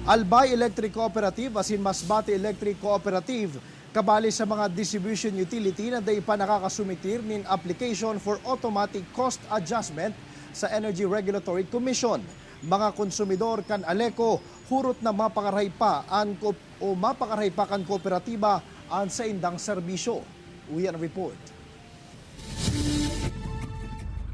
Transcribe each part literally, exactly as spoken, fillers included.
Albay Electric Cooperative asin Masbate Electric Cooperative kabali sa mga distribution utility na dai pa nakakasumitir nin application for automatic cost adjustment sa Energy Regulatory Commission. Mga konsumidor kan ALECO hurot na mapakarahay pa an ko-, o mapakarahay pa kan kooperatiba an saindang serbisyo. Uya an report.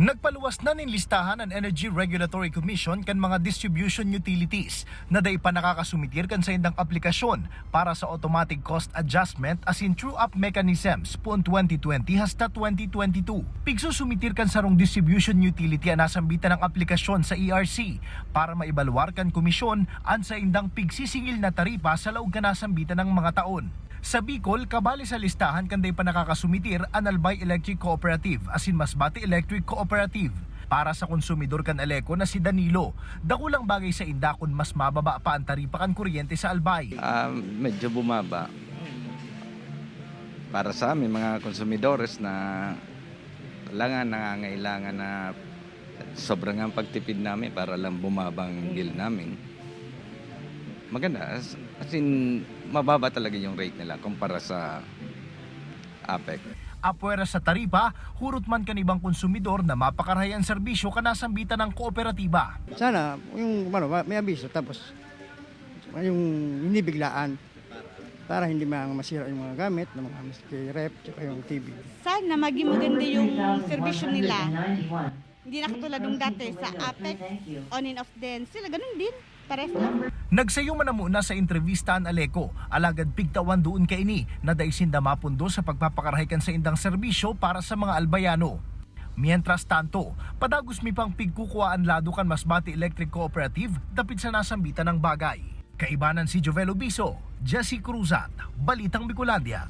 Nagpaluwas na nin listahan an Energy Regulatory Commission kan mga distribution utilities na dai pa nakakasumitir kan saindang aplikasyon para sa automatic cost adjustment asin true-up mechanisms poon twenty twenty hasta twenty twenty-two. Pigsusumitir kan sarong distribution utility an nasambitan ng aplikasyon sa E R C para maibaluar kan komisyon an saindang pigsisingil na taripa sa laog kan nasambitan ng mga taon. Sa Bicol, kabali sa listahan kan dai pa nakakasumitir an Albay Electric Cooperative asin Masbate Electric Cooperative. Para sa konsumidor kan ALECO na si Danilo, dakulang bagay sa inda kun mas mababa pa an taripa kan kuryente sa Albay. Ah, medyo bumaba. Para sa amin, mga konsumidores na talaga nangangailangan na sobrang ang pagtipid namin para lang bumaba ang bill namin. Maganda, as, as in, mababa talaga yung rate nila kumpara sa APEC. Apwera sa taripa, hurot man kan ibang konsumidor na mapakarahay an serbisyo kan nasambitan ng kooperatiba. Sana yung ano, ma- may abiso tapos yung hindi biglaan para hindi mang masira yung mga gamit ng mga maski ref tsaka yung T V. Sana maging maganda yung serbisyo nila. Hindi na katulad nung dati sa APEC, on and off din. Sila ganun din. Pares lang. Nagsayo man na muna sa entrevista an ALECO, alagad pigtawan doon kaini na dai sinda mapundo sa pagpapakarahay kan saindang serbisyo para sa mga Albayano. Mientras tanto, padagos mi pang pigkukua an lado kan Masbate Electric Cooperative dapit sa nasambitan ng bagay. Kaibanan si Jovel Obiso, Jesse Cruzat, Balitang Bicolandia.